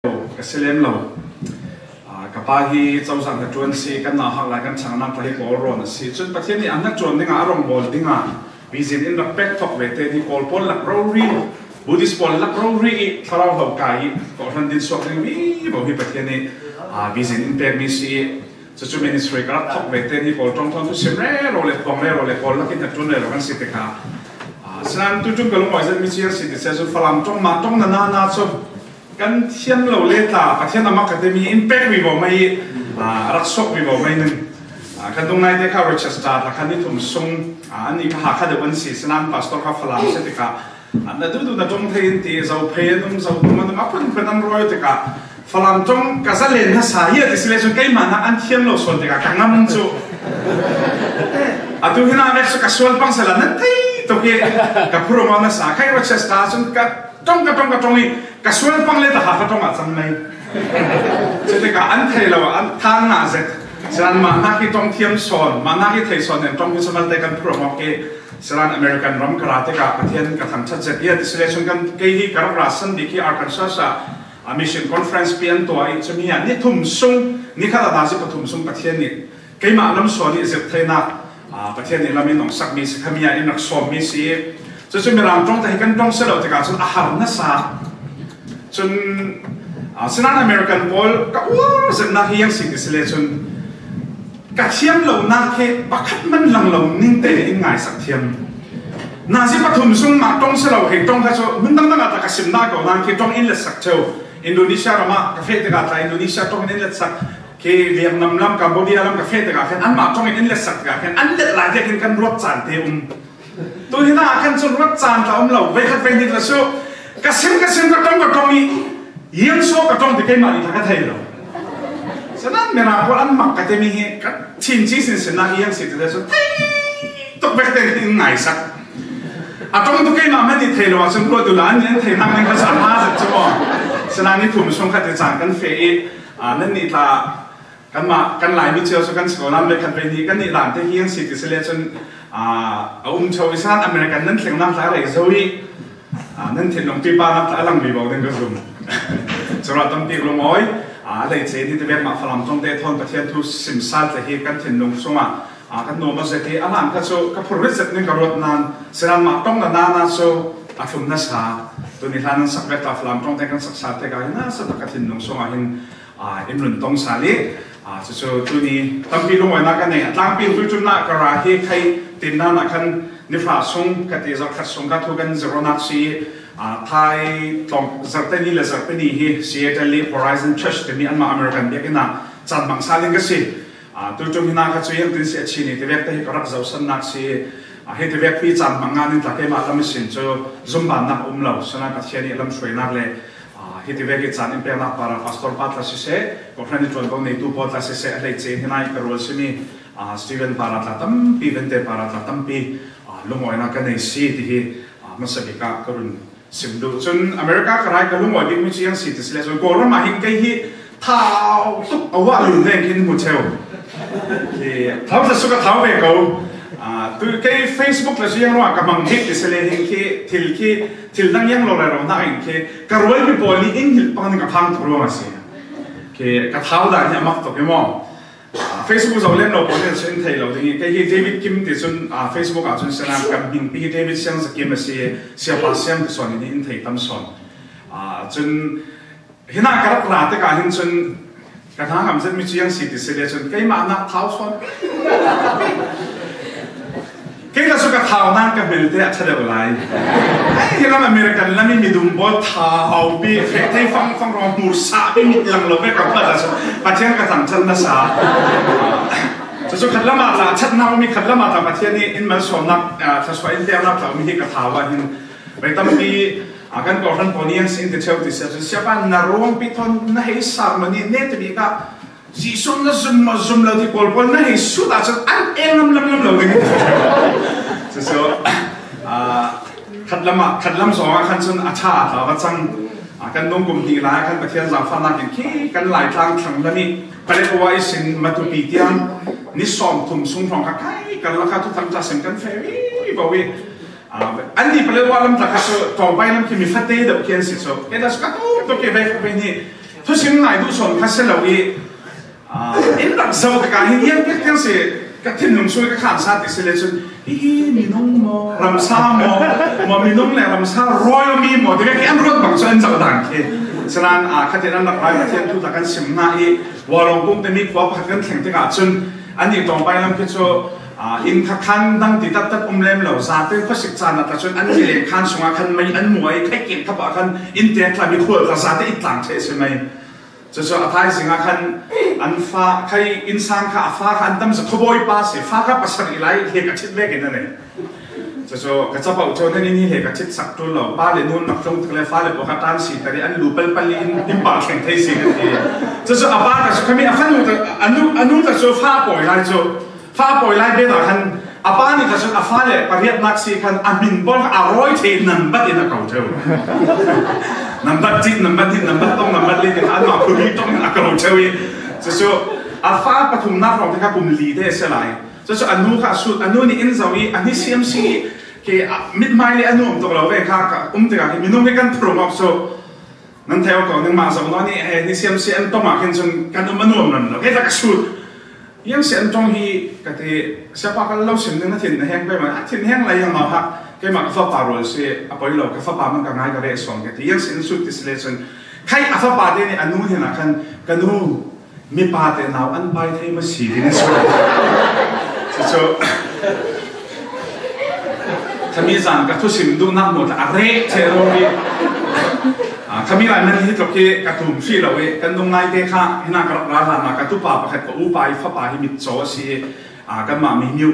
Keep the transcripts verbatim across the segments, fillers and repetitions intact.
ka si lem lo. Ah, ka pa hi cozah hnaṭuan si, kan nauhak lai kan ṭhangnak tla hi Kawlrawn a si. Cun Pathian nih a hnaṭuan dingah a rongbawl dingah bizin in rak pek thawk ve te hi Kawl pawl lak rori, Buddhist pawl lak rori i thlarau hlo kai i kawhhran din suak ding vivo hi Pathian nih, ah, bizin in pekmi si i, cucu ministry ka rak thawk ve te hi Kawl ṭong thawn cu sim rero le phuang rero le Kawl lak in hnaṭuan rero kan si tikah, ah, sinan tuṭum ka lungawi zetmi cu a si ti seh cu Falam ṭong mah ṭong na na na cu kan thiam lo le tla Pathian a mak ka timi in pek vivo mai i, ah, a rak suak vivo mai ning. Ah, kan dungnaite kha Rochester tla khan ni thum sung, ah, an i kha kha deuh an si, sinan pastor kha Falam si tikah, ah, na duhduh na ṭong thei in ti, Zophei an um, Zotung an um, a phunphun an rawi tikah, Falam ṭong ka zalen hna sa hi a ti si le cun keimah nak an thiam lo sawn tikah ka ngam cu. Atu hin a vek cu ka sual pang sala nan thei tuk i ka phurung aw na sa. Khai Rochester cun ka ṭong, ka ṭong, ka ṭong i ka sual pang le takha ka ṭong ah cang mai. Cutikah an thei lo, an than na zet. Sinan mah nak i ṭong thiam sawn, mah nak i thei sawn nen ṭong hi cu malte kan phurung awk i sinan American ram ka ra tikah Pathian ka thangṭhat zet i a ti si le cun kan kei hi ka rak ra san bik hi Arkansas ah, a mission conference pi an tuah i cumi ah ni thum sung, ni khat ah nazi pathum sung Pathian nih keimah lam sawn i zirh theinak, aa, Pathian nih lam in hong sakmi si, khami ah in rak sawmmi si. Cucu Mirang ṭong te hi kan ṭong si lo tikah cun a har nasa. Cun, aa, sinan American pawl ka uar zetnak hi yang si ti si le cun ka thiam lonak hi pakhat man lang lo ning te in ngaisak thiam. Nazi pathum sung mah ṭong si lo, hei ṭong kha cu hmun dangdang ah tla ka simnak ko nan khi ṭong in letsak ṭheu. Indonesia ram ah ka feh tikah tla Indonesia ṭong in letsak. Khi Vietnam lam, Cambodia lam ka feh tikah khin anmah ṭong in in letsak tikah khin an let lai tiah khin kan ruat caan te um. Tu hin ah khan cun ruat caan tla um lo, veikhat veihnih tla cu ka sim, ka sim, ka ṭong, ka ṭong i ziang so ka ṭong ti keimah nih kha ka thei lo. Sinan Mirang pawl an mak ka timi hi ka thinci sinsinnak i ziang si ti le cu thei tuk vek te in ngaisak. A ṭong tu keimah hmanh nih thei lo ahcun ruat tu la an nih an thei hnak ning kha cu a hma zet cu maw? Sinan ni thum sung khat i caan kan feh i, aa, nannih tla kanmah, kan Laimi cio cu kan si ko nan ve khat ve nih kan nih dan te hi an si ti si le cun, aa, a um cio i san American nan thlengnak tla a rei zo i, aa, nan thinlung pipa nak tla a lang vivo ding ka zum. Curuah tampi lungawi, aa, a hleice ni ti vek mah Falam ṭong te thawn Pathian thu sim sal te hi kan thinlung sungah, aa, kan nuam a zet i a hlan kha cu ka phurrit zet ning ka ruat nan sinan mah ṭong na na na cu a thlum nasa. Tuni hlan nan sak vek tla Falam ṭong te kan sak sal te ka hin nasa tak ka thinlung sungah hin, aa, in run tong sal i, aa, cucu tuni tampi lungawinak kan nei. A tlangpi tuiṭumnak ka ra hi khai tinnak ah khan nifra sung ka ti zarh khat sung ka thu kan zirhnak si i, aa, Thai tlawng zarhte ni le zarhte ni hi Seattle i Horizon Church timi anmah American biakinn ah caan hmang sal in ka si. Aa, tuiṭum hi nak kha cu iangtin si a chin i tivek te hi ka rak zohsannak si i, aa, hi tivek pi caan hmang ngan in tla keimah lam i sin cu zumbannak a um lo. Sinan Pathian i lam hruainak le Aa, hi tivek i caan in peknak para pastor pa tla siseh, kawhhran i ṭuanvo neitu pawl tla siseh, a hleice hi nai ka rual simi, aa, Stephen para tla tampi, Vente para tla tampi, aa, lungawinak ka nei si ti hi, aa, hmasa bik ah ka run sim duh. Cun America ka rai ka lungawi bikmi cu iang si ti si le cun Kawlram ah hin kei hi thau tuk a uah lun veng khin hmu cheu. Khi thau tla suk a thau ve ko. Aa, tu kei Facebook tla cu iang ruah ka hmang bik ti si le hin khi thil khi Thil dang iang lo rero hna in khi ka rualpi pawl nih in hngilh pang ning a phang tuk ruang a si. Khi ka thau dan hi a mak tuk i maw? Ah, Facebook zoh lem lo pawl nih cun in thei lo ding i, kei hi David Kim ti cun, ah, Facebook ah cun sinan kan hmingpi hi David Siang Za Kim a si, Siapa Siang ti sawn in in thei tam sawn. Ah, cun Hi nak ka rak ra tikah hin cun ka hna ngam zetmi cu iang si ti si le cun keimah nak thau sawn. Kei ka cu ka thau nan ka hmel te a ṭha deuh lai. Hei, hi lam American lam i midum bawl thau pi, feh thei fang fang rawng hmur sa pi mit lang lo ve ka hmuh ta cu Pathian ka thangṭhat na sa. Cucu khat lam ah tla, a ṭhat nak mi khat lam ah tla Pathian i in malsawmnak, ah, thluasuah in peknak tla mi hi ka thau ah hin Vei tampi, a, kan kawhhran pawl nih an sin ti cheu ti si ahcun, Siapa, na ruang pi thawn na hei sermon nih neh ti bik ah Jesuh na zum maw zum lo ti pawl pawl na hei sut ahcun an eng lam lam lam lo ding. Cucu, a, khat lam ah, khat lam zong ah khan cun a ṭha a tlau a cang. A, kan dungkum hnih lai ah khan Pathian zaangfahnak in khi kan Laitlang thlang lam i Paletwa i sin Matupi tiang ni sawm thum sung hrawng kha kai kan lak ah thuthang ṭha sim kan feh vivo i, Aa, annih Paletwa lam tla kha cu tlawngpai lam khi mi fate deuh khi an si cu. Kei tla cu ka tuk tuk i vei kha vei nih Thusim ngai duh sawn kha si lo i, ah, in rak zoh tikah hin, ian piak tiang si, ka thinlung sung ka khan sa ti si le cun, hi hi, minung maw, ramsa maw, maw, minung le ramsa rawl mi maw, tikah khi an ruat bang cu an zoh dan khi. Sinain, ah, khatin an rak rai Pathian thu tla kan sim hna i, Walong kung timi khua pakhat kan thleng tikah cun, annih tlawngpai lam khi cu, ah, inn kha khan dang ti taktak um lem lo, zate khuasik caan ah tla cun an mileng khan sungah khan mei an muai, khai keng kha pah khan inn te tla mi khual tla zate i tlang ṭheh si mei. Cucu a thaizing ah khan an fa, khai innsang kha a fa kha an tam zat, khuabawi pa si, fa kha pasarih lai, hlek a ṭhit vekin a nei. Cucu ka capo cu nan in hi hlek a ṭhit sak ṭul lo, pa le nu an rak tlung tik le fa le pawh kha ṭan si ter i an lu palpal i in, in pal thleng thei si kan ti. Cucu a pa ka cu khami a fanu ta, a nu, a nu ta cu fa a pawi lai cu, fa a pawi lai bet ah khan a pa nih ta cun a fa le pariatnak si khan a hmin pawl kha a rawi thei nambat in a ko ṭheu. Nambat cih, nambat hnih, nambat tong, nambat li ti kha anmah khumi tong in a ko ṭheu i. Cucu a fa pathumnak hrawng te kha kum li te a si lai. Cucu a nu kha a sut, a nu nih in zoh i a ni siam si i khi a mithmai le a nuam tuk lo ve kha ka um tikah khi minung hi kan phurung awk cu nan thei awk ko, nangmah zoh nawn i he ni siam si an tong ah khin cun kan um a nuam nawn lo. Kei kha ka sut. Yang si an tong hi ka ti, siapa ka lo sim ning na thin na heng pei ma, a thin heng lai yang ma kha, keimah ka fapa rual si, a poi lo, ka fapa man ka ngai ka ve sawn ka ti. Yang si an sut ti si le cun, khai a fapa te nih a nu hin a khan, ka nu, mipa te nau an pai thei ma si ding a si. Cucu, khami zan ka thusim duhnak hnu tla a reh ṭheh rori. Ah, khami lai man hi tluk hi ka tum hrih lo i, kan dung lai te kha, hina ka rak ra hlan ah ka tupa pakhat ka upa i fapa hi mitcaw a si i, ah, kanmah Mimiu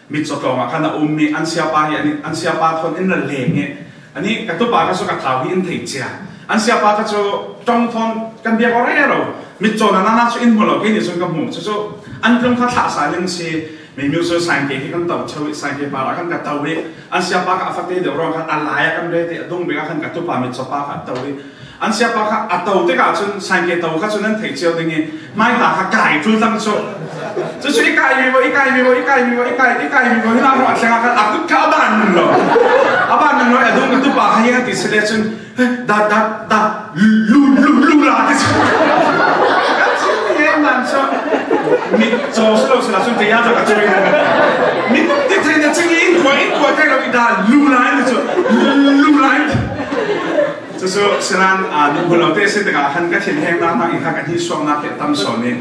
mitcaw tlawng ah khan a um i, an siapa hi, an, an siapa thawn in ra leng i, Ani ka tupa kha cu ka tlau hi in thei cia. An siapa kha cu ṭong thawn kan biak aw rero. Mitcaw na nana cu in hmu lo, kei nih cun ka hmu. Cucu an tlung kha thlah sa ling si. Mimiu cu saingke hi kan to cheu i, saingke par ah khan ka to i, an siapa kha a fate deuh ruang khan a lai ah kan ret i, a dung bik ah khan ka tupa mitcaw pa kha a to i, an siapa kha a to tikah cun saingke to kha cu nan thei cio ding i, Hmaita kha kai ṭul tang cu. Cucu i kai vivo, i kai vivo, i kai vivo, i kai, i kai vivo, hinah ruah thlengah khan a kut kha a ban lo. A ban lo, a dum ka tupa kha hi a ti si le cun, da, da, da, lu, lu, lu la ti cu. Kan si hi nan cu. Mit caw si lo si la cun, tiah ka cuai. Mit ti thei na cing in kua, in kua thei lo i da, lu la in ti cu. Lu la in. Cucu sinan, aa, nuhmul lote si tikah khan ka thinhengnak hna i kha kan hnih suaknak hi a tam sawn i,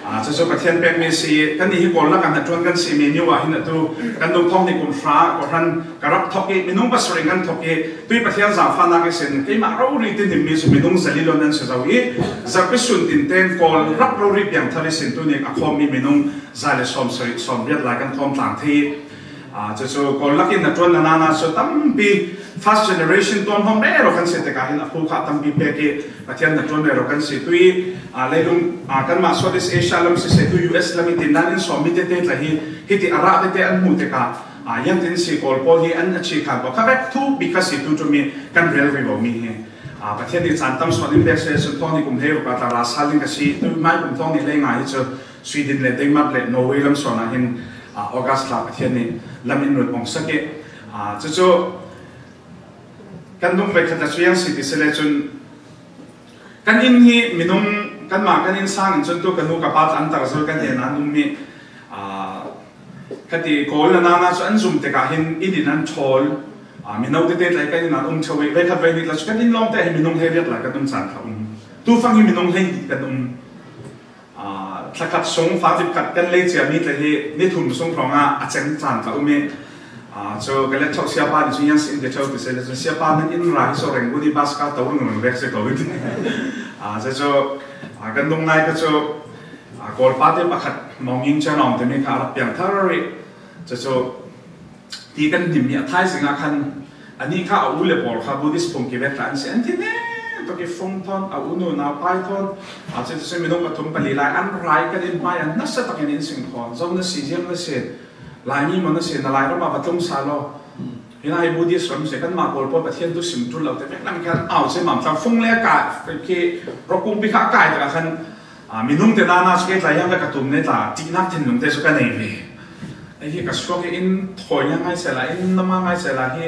aa, cucu Pathian pekmi si i, kannih hi Kawl lak ah hnaṭuan kan si mi, Mimiu ah hin atu kan dung thawng hnih kum hra kawhhran ka rak thok i, minung pasarih kan thok i, tui Pathian zaangfahnak ihsin keimah rori tinhimmi cu minung zali lon an si zo i, zarhpi sun tinten Kawl rak rori piangthar ihsin tuni a khawmmi minung za le sawm sarih, sawm riat lai kan khawm tlang thei i, Aa, cucu Kawl lakin hnaṭuan na nana cu tampi first generation tuanhawm rero kan si tikah hin a phu kha tampi pek i Pathian hnaṭuan rero kan si. Tui, aa, leilung, aa, kanmah Southeast Asia lam siseh, tu U S lam i tindan in sawmmi tete tla hi, hiti a rah tete an hmuh tikah, aa, ziangtin si Kawl pawl hi an a chi khan pawl kha vek thu bik kha si tu ṭum i kan rel vivo mi hi. Aa, Pathian nih caan tam sawn in pek seh cun thawng hnih kum hleiruk ah tla ra sal ding ka si. Tu hmai kum thawng hnih hleinga hi cu Sweden le Denmark le Norway lam sawn ah hin, aa, August thla Pathian nih lam in run pong sak i, aa, cucu kan dung veikhat cu ziang si ti si le cun kan inn hi minung kanmah kan inn sang in cun tu ka nu ka pa tla an tar zo kan hnen an um i, aa, khati Kawl na nana cu an zum tikah hin inn in an ṭhawl, aa, mino tete tla kan inn an um ṭheu i veikhat veihnih tla cu kan inn lawngte hi minung hleiriat lai kan um caan kha um. Tu fang hi minung hleihnih kan um. Aa, thlakhat sung, fangtip khat kan lei ciami tla hi ni thum sung hrawngah a ceng caan tla um i, aa, cu ka let chauh siapa nih cu ziangsi in ti chauh ti si le cu, siapa nan in ra hi cu renggun i bas ka to ringring vek si ko i ti. Aa, cucu, aa, kan dung nai ka cu, aa, Kawlpa te pakhat Mawnging Cia Nawng timi kha a rak piang thar i, cucu, ti kan hnim i a thaizing ah khan anih kha a u le pawl kha Buddhist phungki vek tla an si. An thi ne tuk i fung thawn a u nu nau pai thawn, a cucu minung pathum pali lai an rai kan in hmai an nasa takin in sing thawn. Zo na si, ziang na si, Laimi maw na si, na Lairam ah va tlung sa law. Hinah hi Buddhist ram si, kanmah Kawl pawl Pathian tu sim ṭul lo te vek lam khan au si mam tlang fung le kai khi rawkung pi kha kai ta khan, Aa, minung te nana cu kei tla hiang ka tum ne tla, ṭihnak thinlung te cu ka nei ve. Ei hi ka suak i in thawi ngai ngai sehla, in na ma ngai sehla hi,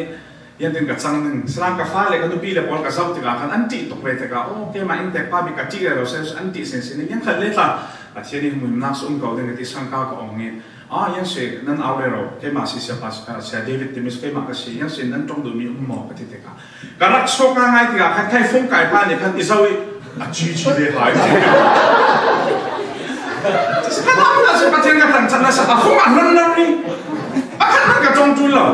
Hian tin ka chang ning, salam ka fa le ka nupi le pawl ka zauh tikah khan an ṭih tuk ve tikah, aw, keimah inntek pa bik ka ṭih rero se, an ṭih sinsin ning, hian khat le tla, Pathian in hmuhimnak sung um ko ding ka ti, sangka ka awng i, ah, hian si nan au rero, keimah si sia pa, ah, sia David Timis, keimah ka si, hian si nan ṭawng duhmi um maw ka ti tikah, ka rak suak ngai ngai tikah khan khai fung kai pa nih khan i zauh i, a chi chi ve hai. Kan au na si Pathian ka thangchan nasa, a fung a hnon lo ni. A khat nan ka ṭawng ṭul lo.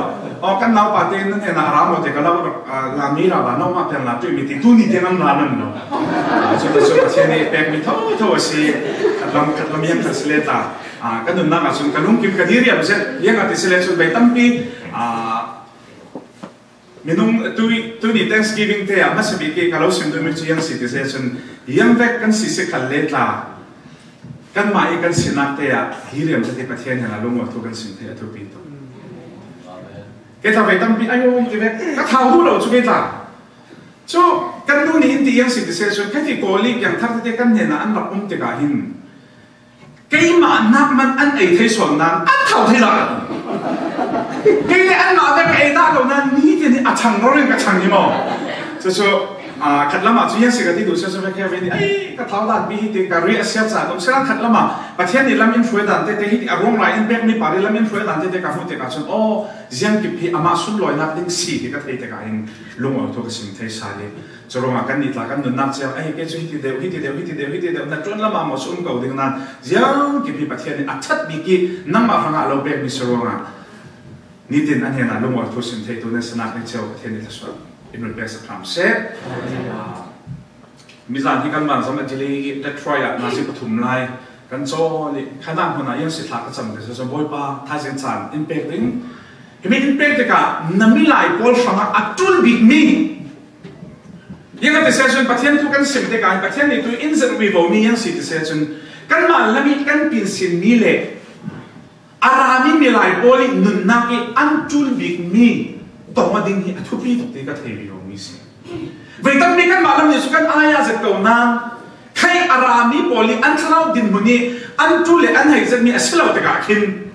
Aw, kan naupa te nan hena a ra maw te ka lo, ah, la mi ra ba no ma piang la tui mi ti tu ni te nan ra nan lo. Ah, chu ta chu Pathian i pek mi tho tho a si. Khat lam, khat lam hian khat si le ta. Ah, kan nunnak ah chun ka lungkim ka diriam zet. Hiang a ti si le chun bei tampi, ah, minung tui, tuni Thanksgiving te ah hmasa bik i ka lo sim duh mi chu hiang si ti se chun hiang vek kan si si khat le tla. Kanmah i kan sinak te ah hi riam te Pathian hian a lungawr thu kan sim thei a thupi tawh. Kei tla vei tampi ai aw ti vek ka thau duh lo chu kei tla. Chu kan nu nih in ti hiang si ti se chun kei ti kawl i kiang thar te kan hnenah an rak um tikah hin keimah nak man an ei thei sawn nan an thau thei lo. Kei le anmah vek ka ei dah lo nan ni te ni a chang rawh ring ka chang hi maw? Chu chu, ah, khat lamah chu hian si ka ti duh chu chu vek he vei ni, ai, ka thau dan pi hi ti ka ri a siat sa dawm siran khat lamah Pathian ni lam in hruai dan te te hi ti a ruang rai in pek mi pari lam in hruai dan te te ka hmu te ka chun, aw, ziang kip hi amah sunlawinak ding si ti ka thei te ka hin lungawi thu ka sim thei sa ni. Churuangah kan nih tla kan nunnak chiang, ai, kei chu hiti deuh, hiti deuh, hiti deuh, hiti deuh, na ṭuan lamah maw chu um ko ding nan, ziang kip hi Pathian in a that bik i nangmah hrangah a lo pek mi si ruangah nitin a hnenah lungawi thu sim thei tu nan sinak ni cheu Pathian in thluasuah in run pek sak hram seh. Mizan hi kan vanzam a delay i Detroit ah nazi pathum lai kan chawl i khanak hmunah hian si thla ka cham te chu Bawipa thaizing chan in pek ding. Himi in pek tikah na milai pawl hrangah a ṭul bik mi. Hiang a ti se chun Pathian thu kan sim tikah Pathian nih tu in zet vivo mi hiang si ti se chun kanmah lam i kan pinsin mi le a ra mi milai pawl i nunnak i an ṭul bik mi tawng a ding hi a thupi tuk ti ka thei vivo mi si. Vei tak mi kanmah lam nih chu kan ai a zet ko nan khai a ra mi pawl i an thlarau dinhmun i an ṭul le an hei zet mi a si lo tikah khin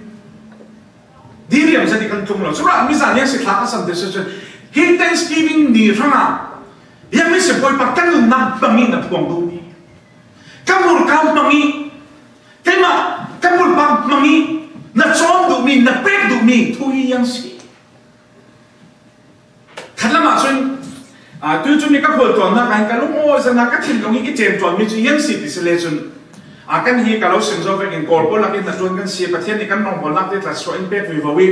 diriam zet i kan tlung lo. Churuangah mizan hian si thla ka cham te chu chu hi Thanksgiving ni hrangah hian mi si Bawipa ka nunnak hmang i na phuang duh mi, ka murka hmang i, keimah ka murka hmang i na chawm duh mi, na pek duh mi thu hi hiang si. Khat lamah chuan, ah, tu chu mi ka khual tuanna ka hin ka lungawi zana ka thinlung hi i chem tuan mi chu hian si ti se le chun, ah, kan hi ka lo sim zo vekin kawlpawl lakin na tuan kan si Pathian ni kan rawngbawlnak te tla suah in pek vivo i.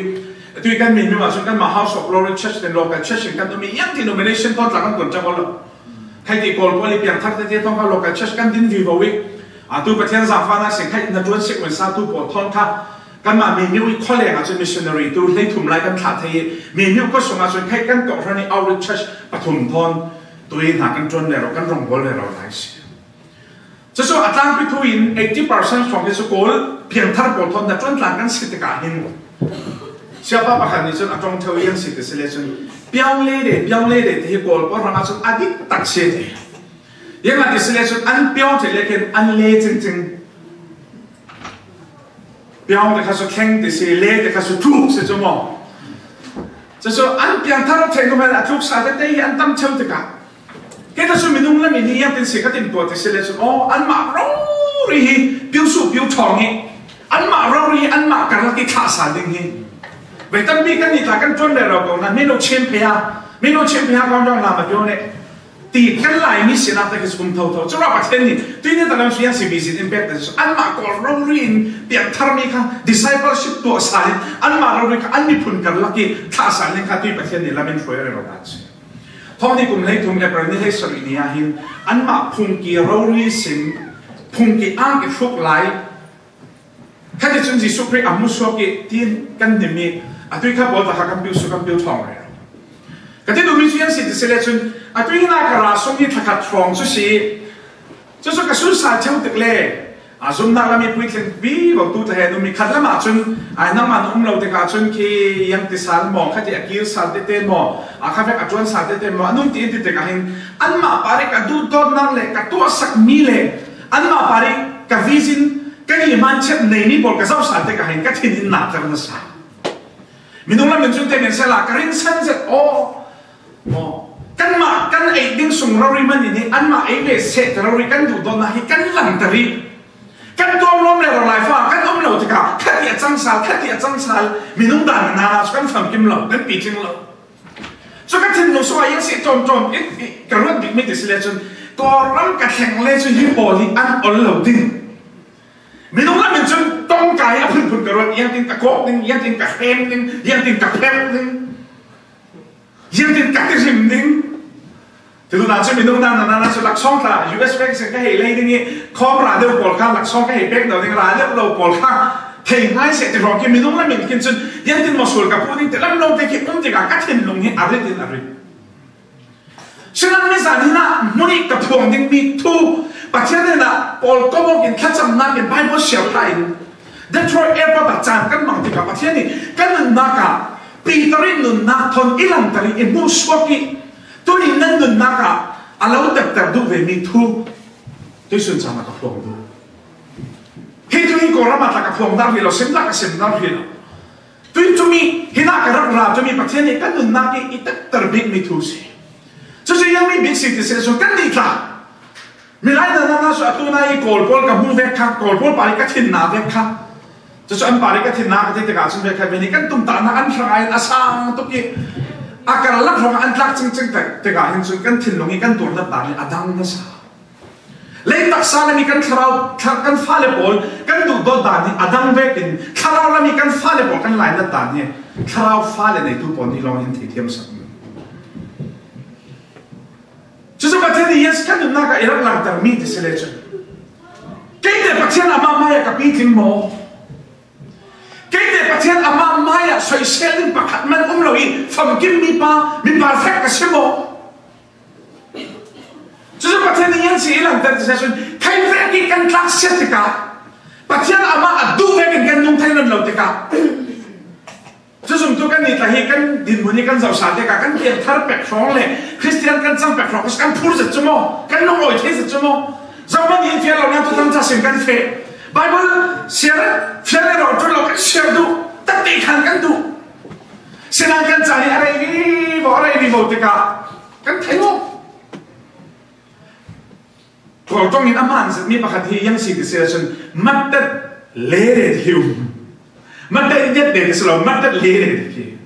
Tui kan mi hmingah chuan kanmah House of Glory Church ten local church in kan um i hian denomination tawng tla kan kun ṭak lo. Khai ti kawlpawl i piangthar te te tawng kha local church kan din vivo i. Ah, tu Pathian zangfahna sin khai na tuan sik un sa tu pawl thawn kha kanmah Mimiu i khawlengah chuan missionary tu hleithum lai kan thlah thei i, Mimiu khaw sungah chuan khai kan kawhhran i outreach church pathum thawn tui hna kan ṭuan leh rawh, kan rawngbawl leh rawh lai si. Chu chu a tlangpi thu in eighty percent hrawng hi chu kawl piangthar pawl thawn na ṭuan tlang kan si tikah hin siapa pakhat nih chuan a ṭawng theu hian si ti se le chun piang le le, piang le le te hi kawlpawl hrangah chuan a dik tak si ti. Hiang a ti se le chun an piang theih le khin an le ching ching. Piang te kha chu thleng ti si, le te kha chu tluk si chu maw? Chu chu an piangthar theih nu hian a tluk sa te te hi an tam cheu tikah. Kei ta chu minung lam in hi hian tin si ka tin tuah ti si le chu, aw, anmah rori hi piu su piu thawng hi, anmah rori hi anmah karlak i thlah sa ding hi. Vei tampi kan nih tla kan ṭuan leh rawh ko nan, mi lo chim phei a, mi lo chim phei a kan rawn lam a piang leh. Ti kan lai mi sinak te khi chu um tho tho. Churuangah Pathian nih tuini ta lam chu hian si visit in pek te chu anmah kawl rori in piangthar mi kha, discipleship tuah sa in anmah rori kha an miphun karlak i thlah sa in kha tui Pathian nih lam in hruai rero ta chu. Thawng hnih kum hleithum April ni hleisarih ni ah hin anmah phungki rori sin phungki ang i hruk lai. Khati chun Jesuh Khrih a hmusuak i tiin kan hnim i a tui kha pawl ta kha kan piu su kan piu thawng rero. Ka ti duh mi chu hian si ti se le chun a tui hna ka ra sung hi thla khat hrawng chu si. Chu chu ka sun sa cheu tek le a zumnak lam i puitling pi lo tu tla he nu mi khat lamah chun ai nangmah na um lo tikah chun khi hiang ti sal maw, khati a kir sal te te maw, a kha vek a ṭuan sal te te maw, a nun ti in ti tikah hin anmah pari ka duh dawtnak le ka tuahsak mi le anmah pari ka vision ka ni man chet nei mi pawl ka zauh sal te ka hin ka thin in nak ter nasa. Minung lam in chun te men sela ka rinsan zet aw. Kanmah kan ei ding sung rori manin hi, anmah ei ve seh ta rori kan duhdawtna hi kan langter hi. Kan tuam lawm le ro lai fa kan um lo tikah, khati a cang sal, khati a cang sal, minung dan a nana cu kan famkim lo, kan pitling lo. Cu ka thinlung sungah iang si ṭawmṭawm in, in ka ruat bikmi ti si le cun, Kawlram ka thleng le cu hi pawl hi an ol lo ding. Minung lam in cun tongka hi a phunphun ka ruat, iang tin ka kawk ding, iang tin ka hrem ding, iang tin ka pherh ding. Ziangtin ka ti hrim ding. Ti duhnak cu minung dan na, na, na cu laksawng tla, U S pek sin ka hei lei ding i, khawm ra deuh pawl kha, laksawng ka hei pek deuh ding, ra deuh lo pawl kha, thei hngai seh ti hrawng khi minung lam in khin cun, ziangtin maw sual ka puh ding ti lam lo te khi um tikah ka thinlung hi a rit in a rit. Sinan mizan hinah hmun i ka phuang dingmi thu, Pathian hinah Paul kawmawk in thlacamnak in Bible siar phah in, Detroit Airport ah caan kan mang tikah Pathian nih kan nunnak ah Peter in nunnak thawn i langter i i hmuhsuak i tunin nan nunnak ah a lo tekter duh vemi thu tuisun caan ah ka phuang duh. Hi thu hi Kawlram ah tla ka phuang dar hi lo, sim tla ka sim dar hi lo. Tui cumi hinah ka rak ra cumi Pathian nih kan nunnak i i tekter bikmi thu si. Cucu iangmi bik si ti si le cun kan nih tla Milai na na na su atu na i Kawl pawl ka hmu vek kha, Kawl pawl pari ka thinna vek kha. Cucu an pari ka thinna ka ti tikah cun vek kha, veni kan tumtahna an hrangai in a sang tuk i a karlak hrawng an tlak cingcing tak tikah hin cun kan thinlung i kan tuarnak dan i a dang nasa. Lei taksa lam i kan thlarau, thla-, kan fale pawl kan duhdawt dan i a dang vekin thlarau lam i kan fale pawl kan lainat dan hi thlarau fale neitu pawl nih lawng in theithiam sak. Cucu Pathian nih Yesu kan nunnak ah i rak langtermi ti si le cun, keite Pathian amah mai ah ka pitling maw? Keite Pathian amah mai ah soisel ding pakhat man um lo i famkimmi pa, mi perfect ka si maw? Cucu Pathian nih Yesu i langter ti si le cun, khaivek i kan tlaksia tikah, Pathian amah a duh vekin kan nung thei nawn lo tikah, Cu zumtu kan nih tla hi kan dinhmun hi kan zohsa te ka kan piangthar pek hrawng le Khristian kan cang pek hrawng kan phur zet cu maw? Kan lungawi thei zet cu maw? Zohman nih in fial lo nan tutan ca sin kan feh. Bible siar fial le rawh ṭul lo kan siar duh. Takte khan kan duh. Sinan kan caan hi a rei vivo, a rei vivo tikah kan thei maw? Kawlṭong in a hmaan zetmi pakhat hi iang si ti si ahcun, matat lere hi um. Matat nget te ti si lo, matat lere hi.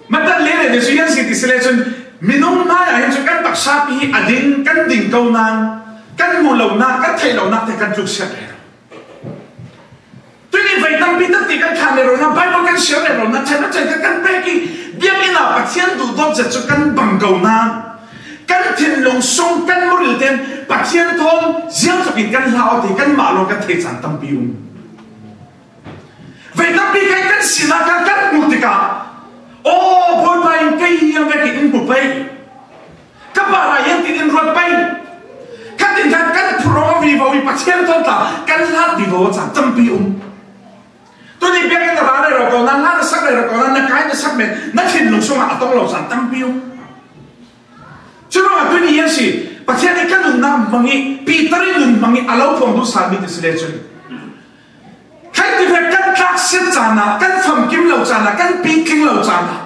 Matat lere ti cu iang si ti si le cun, minung hmai ah hin cu kan taksa pi hi a ding, kan ding ko nan, kan hmuh lo nak, kan theih lo nak te kan tluk siat rero. Tuni vei tampi tak ti kan thlah le ro na, Bible kan siar le ro na, chan a chan kan pek i biakinn ah Pathian duhdawt zet cu kan bang ko na, kan thinlung sung kan muril ten Pathian thawn ziangtluk in kan hlau ti kan mah lo kan thei caan tampi um. Vei tampi kan kan sinak kan kan hmuh tikah, aw, Bawipa in kei hi iang vekin in hmu pei. Ka parah iang tin in ruat pei. Khatin khan kan phurh vivo i Pathian thawn tla kan hlat vivo caan tampi um. Tuni biakinn na ra rero ko nan, hla na sak rero ko nan, na kai na sak men, na thinlung sungah a tong lo caan tampi um. Curuangah tuni iang si, Pathian i kan nunnak hmang i, Peter i nun hmang i a lo phuang duh salmi ti si le cun, khaiti vek kan tlak siat caan ah, kan famkim lo caan ah, kan pitling lo caan ah,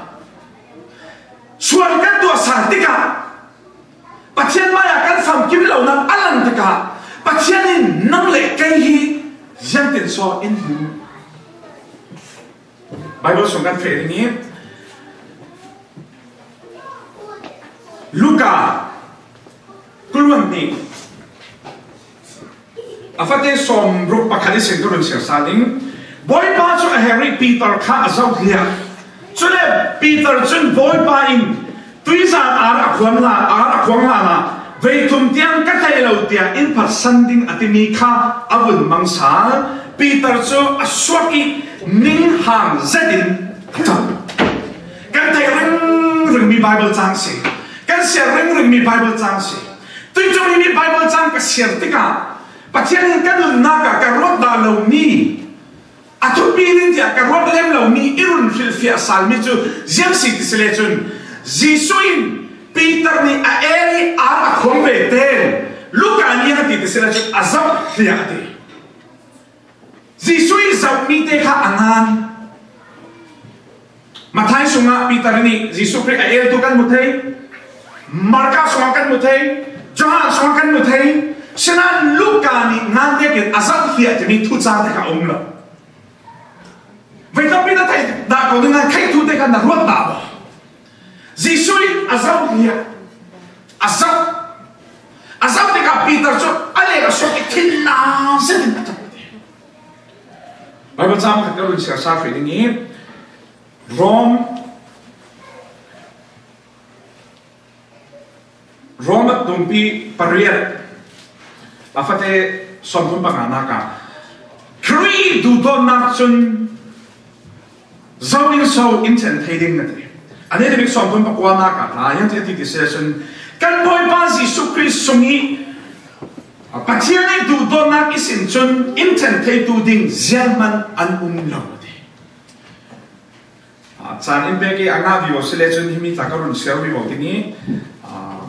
sual kan tuah sal tikah, Pathian mai ah kan famkim lo nak a lang tikah, Pathian in nang le kei hi ziangtin saw in hmu? Bible sung kan feh ding i, Luka kul hnih a fate sawmruk pakhat ihsin ka run siar sal ding. Bawipa cu a her i Peter kha a zoh hliah. Cule Peter cun Bawipa in tuizan ar a khuang hlan, ar a khuang hlanah vei thum tiang ka theih lo tiah in phatsan ding a timi kha a vun mang sal. Peter cu a suak i ning hang zetin a cam. Kan theih ringringmi Bible cang si. Kan siar ringringmi Bible cang si. Tuicumi Bible cang ka siar tikah Pathian in ka nunnak ah ka ruat dah lomi, a thupi ding tiah ka ruat lem lomi i run hrilhfiah salmi cu ziang si ti si le cun, Jesuh in Peter nih a el i ar a khuang ve te Luka nih a ti ti si le cun a zoh hliah a ti. Jesuh i zohmi te kha a ngan. Matthai sungah Peter nih Jesuh Khrih a eltu kan hmu thei. Marka sungah kan mu thei, Johan sungah kan mu thei, sinain Luka nih ngan tekin a zauhliah timi thucang te kha a um lo. Vei tampi na thei dah ko ding nan khaih thu te kha na ruat dah maw? Jesuh in a zauhliah, a zauh, a zauh tikah Peter cu a lek a suak i thin na zetin a ṭap. Bible cang khat ka run siar sa hri ding i Rom Rom a tumpi pariat a fate sawmthum panga nak ah Khrih duhdawtnak cun zo in so in ṭhen thei ding na ti. A ni bik sawmthum pakua nak ah hna, hian ti a ti ti si cun kan Bawipa Jesuh Khrih sung i Pathian i duhdawtnak i sin cun in ṭhen theitu ding zianghman an um lo a ti. Ah, caan in pek i a ngah vivo si le cun himi tla ka run siar vivo ding i, ah,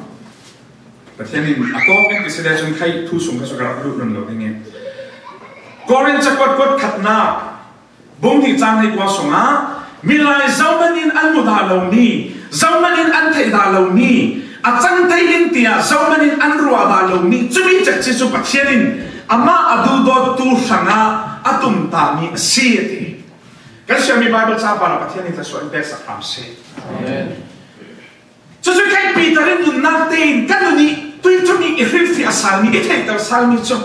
Pathian in a tawk in ti si le cun khai thu sung kha cu ka rak lut run lo ding i. Korin cakuat kuat khatnak bung hnih cang hnih kua sungah milai zohman in an mu dah lomi, zohman in an theih dah lomi, a cang thei ding tiah zohman in an ruah dah lomi, cumi cekci cu Pathian in amah a duhdawttu hrangah a tumtahmi a si a ti. Kan siarmi Bible ca parah Pathian in thluasuah in peksak hram seh. Amen. Cucu kei Peter in nunnak tein kan nun i tui ṭum i i hrilhfiah salmi, i theihter salmi cu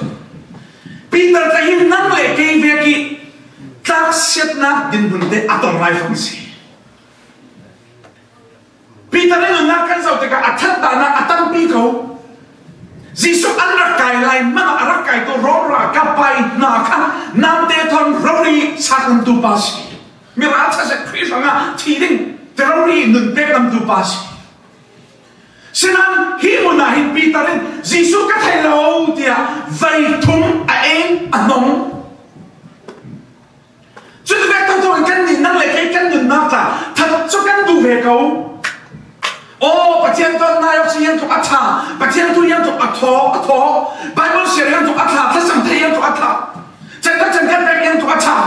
Peter tla hi nang le kei vek i tlaksiatnak dinhmun te a tong lai fang si. Peter in nunnak kan zoh tikah a ṭhat dahnak a tampi ko. Jesuh an rak kai lai hmanh ah a rak kaitu Rom ral kap pa i hna kha namte thawn rori sak ngamtu pa si. Mirang ṭha zet Khrih hrangah thi ding ti rori nun pek ngamtu pa si. Sinain hi hmun ah hin Peter in Jesuh ka thei lo tiah vei thum a eng a hnong. Cuti vek thotho in kannih nang le kei kan nunnak tla that cu kan duh ve ko. Aw, Pathian ton nai awk si hiang tuk a ṭha, Pathian thu hiang tuk a thaw, a thaw, Bible siar hiang tuk a ṭha, thlasam thei hiang tuk a ṭha, chan ka chan kan pek hiang tuk a ṭha,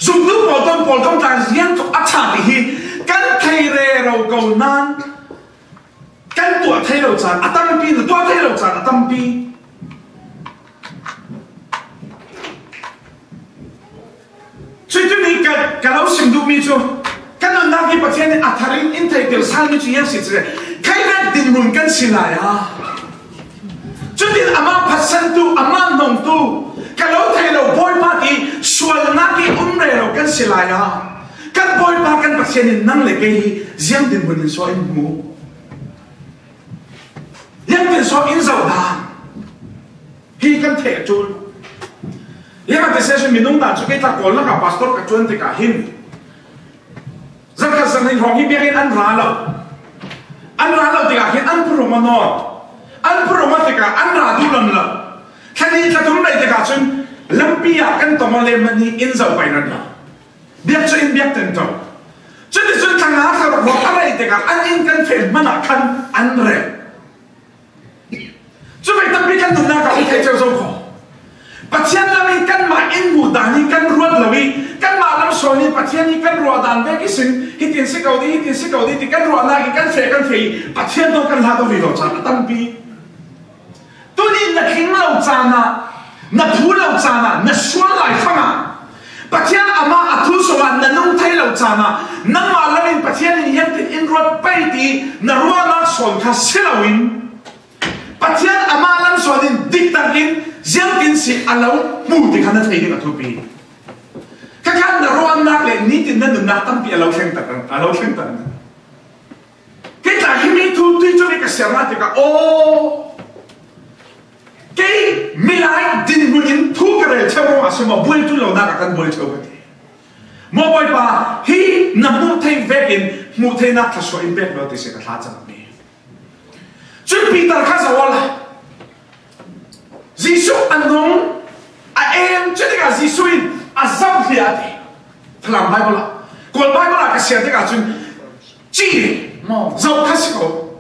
zumtu pawl ton pawl ton tla hiang tuk a ṭha ti hi kan thei rero ko nan kan tuah thei lo caan a tampi, na tuah thei lo caan a tampi. Cuih tu nih ka, ka lo sim duhmi cu, kan nunnak hi Pathian nih a thar in in theihter salmi cu hiang si cun, khaihnak dinhmun kan si lai a. Cutin amah phatsantu, amah hnongtu, ka lo thei lo Bawipa ti sualnak i um rero kan si lai a. Kan Bawipa kan Pathian in nang le kei hi ziang dinhmun in so in hmu. Ziang din so in zoh dan. Hi kan theih a ṭul. Ziangahtile session minung dan cu kei tla Kawl lakah pastor ka ṭuan tikah hin, zarhkhat zarhnih hrawng hi biakinn an ra lo. An ra lo tikah hin an phurum a nawn. An phurum a tikah an ra duh lon lo. Thla nih thla thum rei tikah cun lampi ah kan tong aw le mah hi in zoh pei ran lo. Biak cu in biak tento. Cuticun thla nga thla ruk hrawng a rei tikah an inn kan fel hmanh ah khan an rem. Cu vei tampi kan nunnak ah um thei cio zo kho. Pathian lam in kanmah in hmuh dan hi kan ruat lo i, kanmah lam sawn in Pathian hi kan ruah dan vek ihsin, hitin si ko dih, hitin si ko dih ti kan ruahnak i kan feh, kan feh i, Pathian tawh kan hlat aw rih lo caan a tampi. Tunin na tling lo caan ah, na phu lo caan ah, na sual lai fang ah, Pathian amah a thu sungah na nung thei lo caan ah, nangmah lam in Pathian in hiangtin in ruat pei ti na ruahnak sawn kha si loin, Pathian amah lam sawn in diktak in ziangtin si a lo hmu ti kha na thei ding a thupi. Khakhan na ruahnak le nitin na nunnak tampi a lo thlengtak, a lo thlengtak. Kei tla himi thu tui cu ka siarnak tikah, aw, kei milai dinhmun in thu ka rel ṭheo ruangah si maw, buaitu lonak ah kan buai ṭheo ka ti. Maw Bawipa, hi na hmuh theih vekin hmuh theihnak thluasuah in pek law ti si ka thlacammi. Cun Peter kha zoh awla Jesuh a nung a em, cutikah Jesuh in a zoh hliah a ti. Falam Bible ah, Kawl Bible ah ka siar tikah cun ci maw, zoh kha si ko.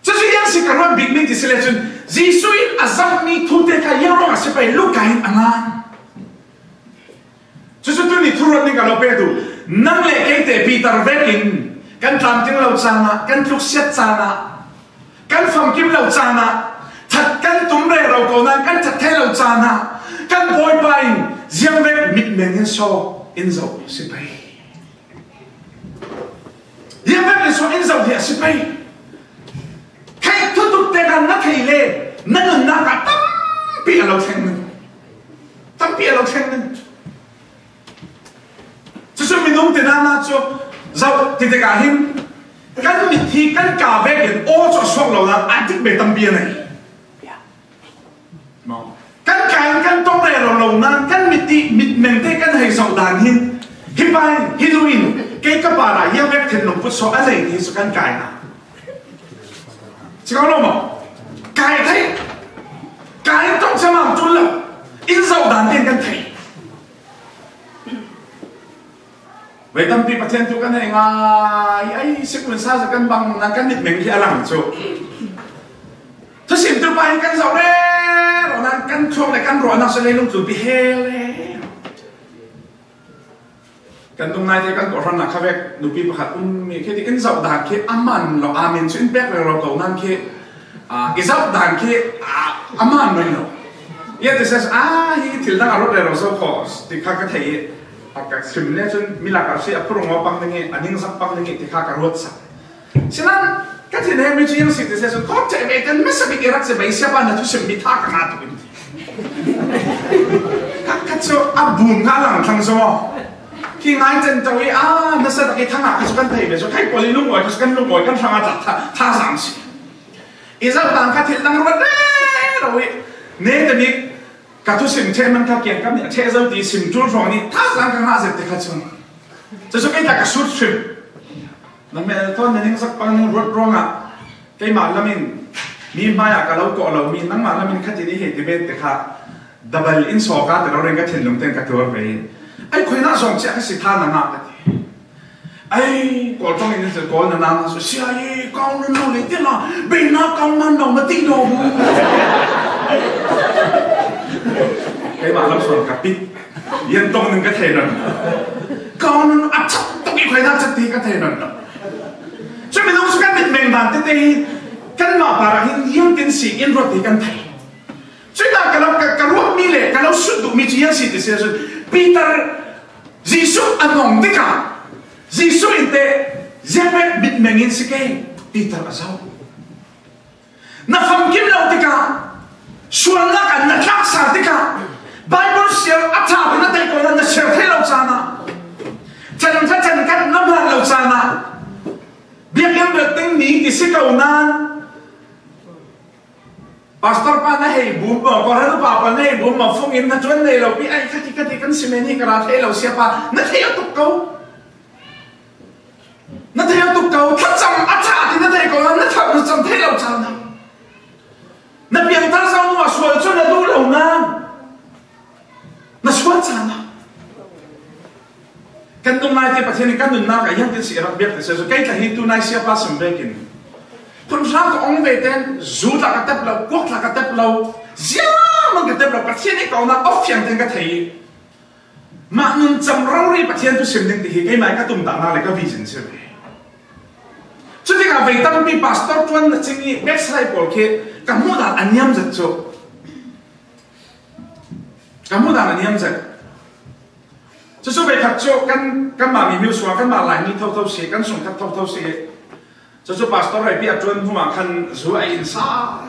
Cucu ziang si ka ruat bikmi ti si le cun Jesuh in a zohmi thu te kha ziang ruangah si pei Luka in a ngan. Cucu tuni thuruat ning ka lo pek tu, nang le kei te Peter vekin Kan tlamtling lo caan ah, kan tluksiat caan ah, kan famkim lo caan ah, that kan tum rero ko nan kan that thei lo caan ah, kan Bawipa in ziangvek mitmeng in so in zoh si pei. Ziangvek in so in zoh hi a si pei. Kei thutuk te kan na thei le, na nunnak ah tampi a lo thleng ning. Tampi a lo thleng ning. Cucu minung tinana cu zoh titik ah hin kan mit hi kan ka vekin aw cu a suak lo nan a dik ve tampi a nei. Kan ka in kan tong rero lo nan kan mit ti mitmeng te kan hei zoh dan hin hi pa in hi nu in kei ka par ah ziangvek thinlung put so a lei ti hi cu kan ka in a si ko lo maw? Ka in thei, ka in tong cemang tul lo in zoh dan te kan thei. Vei tampi Pathian thu kan hei ngai, ai, sikun sa kan bang nan kan mitmeng hi a lang cu. Thusim tu pa hi kan zoh rero nan kan chuak le kan ruahnak sa leilung tul pi he le. Kan dung nai te kan kawhhran nak kha vek nupi pakhat um mi khi ti in zoh dan khi a man lo, amen cu in pek rero ko nan khi, ah, i zoh dan khi, ah, a man lo. Ia ti sas, ah, hi thil dang a ruat rero zo ko ti kha ka thei i, a ka sim le cun mi lak a si a phurung aw pang ding i, a ningzak pang ding i ti kha ka ruat sak. Sinan ka thin he mi cu yang si ti sas cun khawm ceh ve kan masa bik i rak si bei sia pa na thusim mi tha ka nga tuk in ti. Ka, ka cu a bum nga lang thlang zo. Khi ngai cen to i, ah, nasa tak i thang ah ka cu kan thei ve cu, khai poli lung oi, ka cu kan lung oi, kan hrang a tak tha, tha zang si. I zoh dan kha thil dang ruat rero i, ne te mi ka thusim ṭheh man kha kiang kam nih a ṭheh zo ti sim ṭul hrawng nih tha zang ka ngah zet te kha cun. Cucu kei tla ka sut hrim. Na hmel thawn na ningzak pang ning ruat ruangah keimah lamin mi hmaiah ka lo kawh lo mi nangmah lamin khatin i hei ti ve te kha double in sawka te rori ka thinlung ten ka tuar ve i, ai, khuainah zawng ciah ka si tha na ngah ka ti. Ai, kawl ṭawng in kawl na nang a su sia i kau nun lo le ti la, beina kau man lo na ti lo bu. Keimah lam sawn ka pit. Yan tong ning ka thei nan. Kau nun a chak tuk i khuainah chak ti ka thei nan. Cumi nung su kan mit meng dan tete hi, kan mah parah hin yang tin si in ruat ti kan thei. Cuih nak ka lo, ka, ka ruahmi le ka lo sut duhmi cu yan si ti si cun Peter, Jesuh a nong tikah Jesuh in teh ziangvek mitmeng in si ke Peter a zoh. Na famkim lo tikah, sualnak ah na tlaksa tikah, Bible siar a ṭha na tei ko na siar thei lo caan ah, ṭhen ṭha ṭhen kan na hman lo caan ah, biakinn rak ding ni ti si ko nan, Pastor pa na hei bum maw, kawhhran upa pa na hei bum maw, fung in na ṭuan nei lo pi ai, khati khati kan si men hi ka ra thei lo sia pa, na thei a tuk ko. Na thei a tuk ko, thlacam a ṭha ti na thei ko, na thar na cam thei lo caan ah. Na piangthar zo nu a sual cu na duh lo nan. Na sual caan ah. Kan nung lai te Pathian in kan nunnak ah hiang tin si rak biak te seh cu kei tla hi tu nai siapa sim vekin. Phun hra ka ong ve ten, zu tla ka tep lo, kuak tla ka tep lo, ziaman ka tep lo, Pathian i kaunak awk fiang ten ka thei. Mah nun cam rori Pathian tu sim ding ti hi keimah ka tumtahnak le ka vision si ve. Cutikah vei tampi pastor tuan na cing i backside pawl khi ka hmuh dan a niam zet cu. Ka hmuh dan a niam zet. Cucu veikhat cu kan, kanmah mi hmil sual, kanmah Laimi thotho si, kan sungkhat thotho si. Cucu pastor reipi a ṭuan hnu ah khan zu a in sa.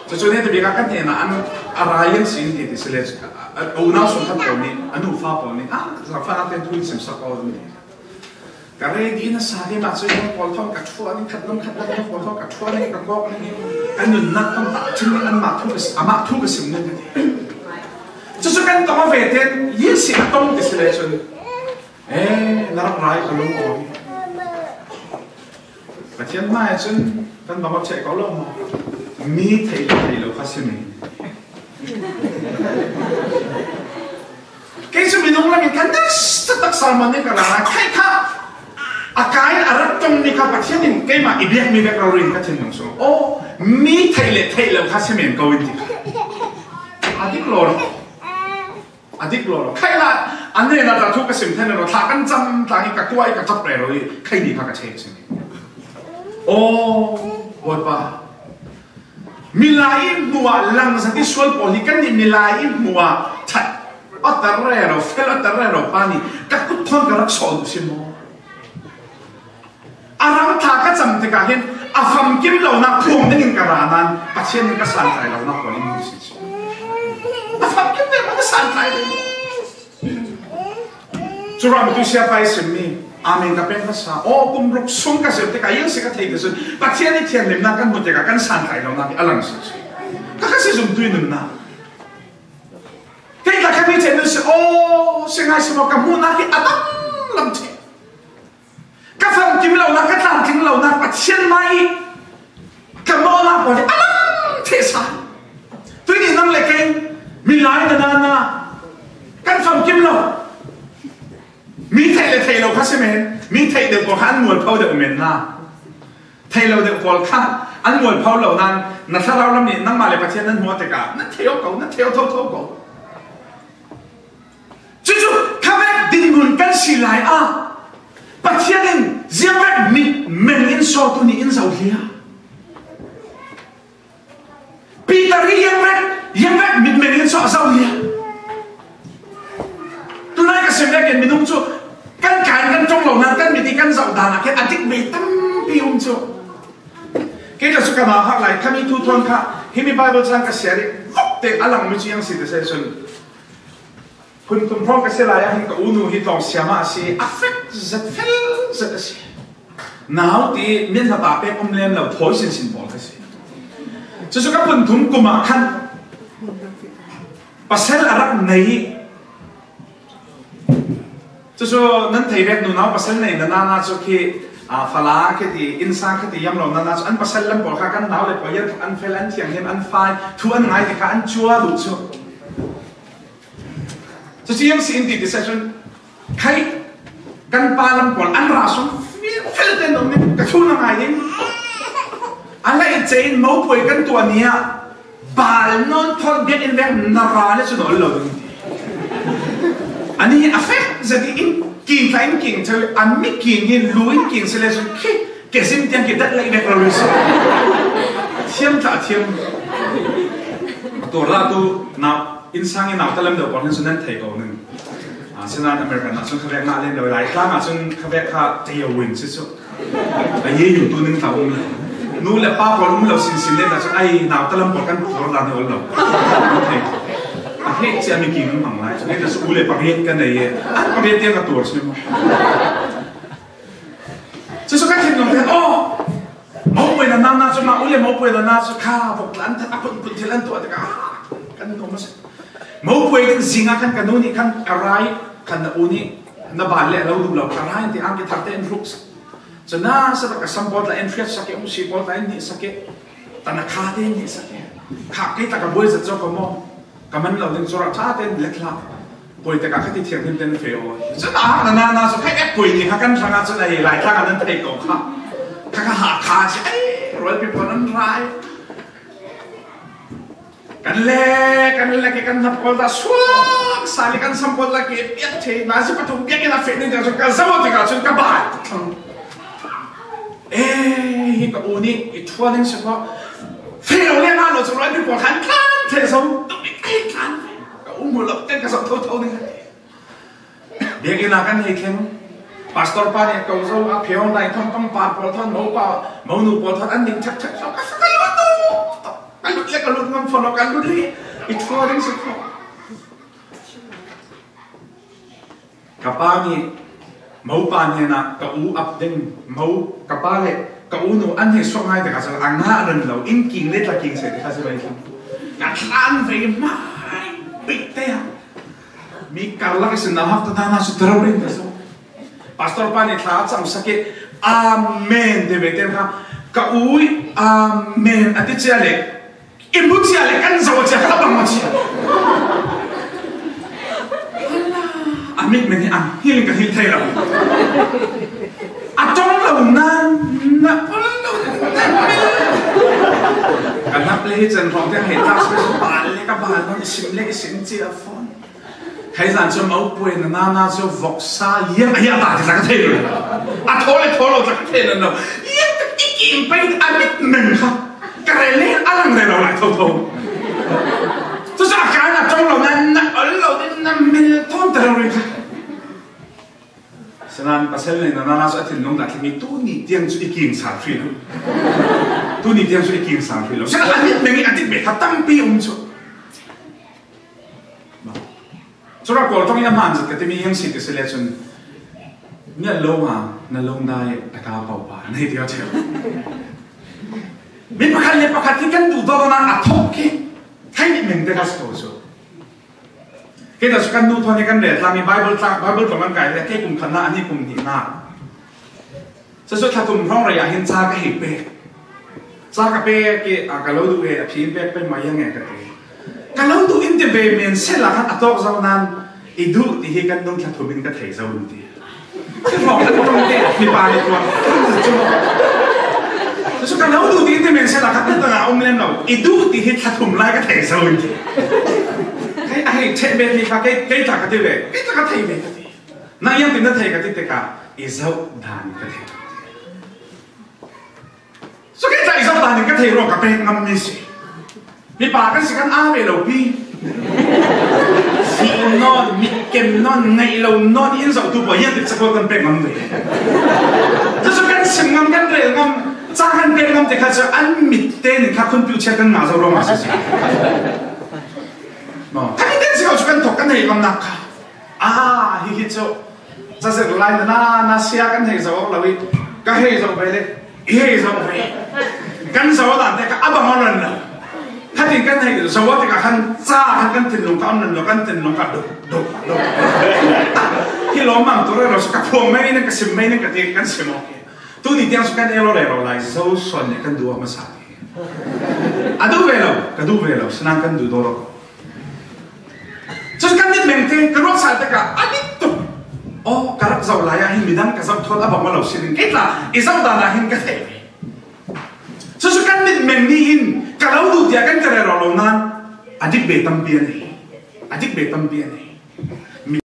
Cucu nih tibik ah kan hnenah an a rai an sin ti, ti si le, a, a, unau sungkhat pawl nih, a nufa pawl nih, ah, zaangfahnak tein thu in simsak aw an ti. Ka ready na sa hi mah cu, hong pawl thawng ka ṭhuan in, khat lam khat lam hong pawl thawng ka ṭhuan in, ka kawk in, ka nunnak tam tak cun anmah thu ka si, amah thu ka sim ning ka ti. Cucu kan tong a ve tein, yi si a tong ti si le cun, eh, na rak rai ka lung aw hi. Pathian hmai cun kan bang awk ko lo maw? Mi thei le thei lo kha si mi. Kei cu minung lam in kan nasa tak sermon in ka ra lai. Khai kha a kai a rak tong mi kha Pathian in keimah i biakmi bek rori in ka thinlung sung. Oh, mi thei le thei lo kha si men ko in ti kha. A dik lo lo. A dik lo lo. Khai la A nena ta thu ka sim thei lo, thla kan cam tlang i ka kuai ka tap rero i, kei ni kha ka chek ching. Aw, Bawipa. Milai i hmuh ah langzat i sual pawl hi kan nih, milai i hmuh ah that a tar rero, fel a tar rero pa nih, ka kut thawn ka rak sawh duh si maw? A rang thla ka cam tikah hin a famkim lonak phuang dingin ka ra nain Pathian in ka santlai lonak pawl in hmuh si. A famkim ding ka santlai ding. Cu ram tu siapa i simmi, amen ka pek hmasa. Aw, kum ruk sung ka zir tikah, iang si ka thei ti cun Pathian i thianhlimnak kan hmuh tikah kan santlai lonak hi a lang si. Ka, ka si zumtu i nunnak. Kei ka khami ceh nun si, aw, si ngai si maw, ka hmuhnak hi a dang lam ṭheh. Ka famkim lonak, ka tlamtling lonak Pathian mai i ka mawhnak pawl hi a lang ṭheh sa. Tuini nang le kei, milai na nana, kan famkim lo. Mi theih le thei lo kha si men, mi theih deuh pawl kha an mualpho deuh men na. Thei lo deuh pawl kha an mualpho lo nain na thlarau lam nih nangmah le Pathian nan hmuh tikah nan thei aw ko, nan thei aw thotho ko. Cucu khavek dinhmun kan si lai ah Pathian in ziangvek mit meng in sawtu nih in zoh hliah. Peter hi ziangvek, ziangvek mit meng in sawh zoh hliah. Tunai ka sim vekin minung cu kan kan kan ṭong lo nain kan mit i kan zoh dan ah khin a dik ve tampi um cu. Kei cu ka nauhak lai khami thu thawn kha himi Bible cang ka siar i vok te a langmi cu iang si ti seh cun. Phunthum hrawng ka si lai ah hin ka unu hi tlawng siama a si, a fek zet, fel zet a si. Nau ti mian hna ta pek um lem lo, thawi sinsin pawl ka si. Cucu ka phunthum kum ah khan pasal a rak nei. Cucu nan thei vek nunau pasal nei na nana cu khi, aa, fala khi ti, innsang khi ti yam lo nana cu an pasal lam pawl kha kan nau le pawl an fel, an thianghlim, an fai, thu an ngai ti kha an cuah duh cu. Cucu iang si in ti ti seh cun, khai kan pa lam pawl an ra sung fel, fel te nong nih ka thu na ngai ding. A lei cein mopuai kan tuah ni ah bal nawn thawn biakinn vek na ra le cu nawl lo ding ti. Ani a fek zet i in king tla in king cheu, a mi king hi lu in king si le cun khi kezim tiang khi dat lei vek lo le si. Thiam tla thiam. A tur lah tu nau, innsang i nau talam deuh pawl hin cun nan thei ko ning. Ah, sinan American ah cun khavek ngah len lo, Laitlang ah cun khavek kha teo win si cu. A ye yu tu ning ta um lo. Nu le pa pawl um lo sinsin le ta cu ai nau talam pawl kan tur dan hi ol lo. A heh cia mi king hmang lai cu. Hei ta cu u le pariat kan nei e. An pariat tiang ka tur si maw? Cucu ka thin nung te, oh! Mopuai na nana cu, mah u le mopuai na na cu kha vok tla an that, a phunphun thil an tuah tikah, ah, kan nuam a si. Mopuai ding zing ah khan ka nu nih khan ka rai, khan na u nih na bal le a lo duh lo, ka rai an ti, an kithar te an hruk. Cu na sa tak a sam pawl tla an hriat sak i, um si pawl tla an nih sak i, tan a kha te an nih sak i. Kha kei tak a buai zat zo ko maw? Ka man lo ding cu ralṭha tein let hlah. Puai tikah kha ti thianghlim tein feh aw. Cun a hak na na na cu khai ek puai ni kha kan hrang ah cun ei Laitlang ah nan thei ko kha. Kha kha ha kha si ei rualpi pawl nan rai. Kan le, kan le ke kan hna pawl ta suak sa le kan sam pawl ta ke piak thei na si pathum piak in a feh ning cun ka zoh tikah cun ka bai. Eh, hi ka u nih i ṭhuan in si kho. Feh lo le hna lo cu rualpi pawl khan tlan thei zo. Tuk i kai tlan. Ka u hmu lo, kan ka zoh thotho ding. Biakinn ah kan hei thleng. Pastor pa nih a ko zo, a pheo dai thawn pangpar pawl thawn, mopa, monu pawl thawn an ding ṭhek ṭhek zo. Ka fak ka lut tu. Ka lut le ka lut ngam fawn lo, ka lut le i ṭhuan in si kho. Ka pa nih mopa hnenah ka u ap ding, mo, ka pa le ka u nu an hei suak ngai tikah cun a ngah rem lo, in king le tla king seh tikah si vai thlang. Ka tlan ve mai bik te ah. Mi karlak ihsin nauhak tu hna cu tero rih ta zo. Pastor pa nih thla a cam sak i, Amen ti ve te kha, ka u i, Amen a ti cia le, i hmu cia le kan zoh cia kha bang maw cia. A mit men hi a hil ka hil thei lo. A ṭong lo nan na ol lo nan mel. Ka hnap le hi chan hrawng tiang hei ta special bal le ka bal man i sim le i sim cia phone. Khaizan chu mo puai na nana chu voksa yang a ya ta ti ka thei lo. A thaw le thaw lo ka thei lo. Yang ta i kim pai a mit meng kha. Ka re le a lang re lo lai tho tho. Tu sa ka na tong lo na na ol lo din na mil ton ta lo ri kha. Sinan pasal nei na nana chu a thinlung ta thimi tuni tiang chu i king sa thri lo. Tuni tiang chu i king sa thri lo. Sinan a mit meng i a dik be kha tampi um chu. Chura kol tong ya man zat ka timi yang si ka sele chun. Nya lo ma na lo na ye ta ka pau pa na hi tia cheu. Mi pakhat le pakhat ki kan du do na a thok ki. Khai ni meng te ka sto chu. Kei ta su kan nu thon ni kan le tlang ni Bible tlang Bible tong kan kai le kei kum khan na ani kum ni na. Sa su thathum rong ra ya hin cha ka hi pe. Cha ka pe ke a ka lo du e a phi pe pe ma yang e ka te. Ka lo du in te be men se la khan a tok zau nan i du ti hi kan nung thathum in ka thei zau in ti. Ka rong kan tong te ni pa ni tuan. Sa su ka lo du ti in te men se la khan ta na um len lo. I du ti hi thathum lai ka thei zau in ti. Kai a hei che be ni ka kai kai ta ka te be. Kai ta ka thei be ka te. Nang yang tin na thei ka ti te ka i zau dan ka thei. Su ke tai zau dan ka thei ro ka pe ngam ni si. Mi pa kan si kan a ve lo pi. Si non mi kem non ngai lo non in zau tu po yang ti sa ko kan pe ngam ve. Tu su kan sim ngam kan re ngam cha kan pe ngam te ka sa an mi te ni ka kun piu che kan ma zau ro ma si si. No. Kan kan si ko su kan tok kan hei ngam na ka. A hi hi chu. Cha zek lai na na na sia kan hei zo lo i. Ka hei zo ve le. I hei zo ve. Kan zo dan te ka abang on lo. Khatin kan hei zo te ka khan cha khan kan tin lung ka on lo kan tin lung ka duk duk duk. Hi lo mang tu re lo ka phuang mai ne ka sim mai ne ka ti kan sim o. Tuni tiang su kan e lo le lo lai zo son ne kan du ma sa. A du ve lo ka du ve lo sna kan du do lo. Chu kan dit meng te ka ruat sa te ka a dit tu. O ka rak zau lai a hin midang ka zau thon a bang ma lo sin in kei tla i zau dan a hin ka thei. Chu chu kan dit meng ni hin ka lo du tia kan ka re ro lo nan a dik be tampi a nei. A dik be tampi a nei.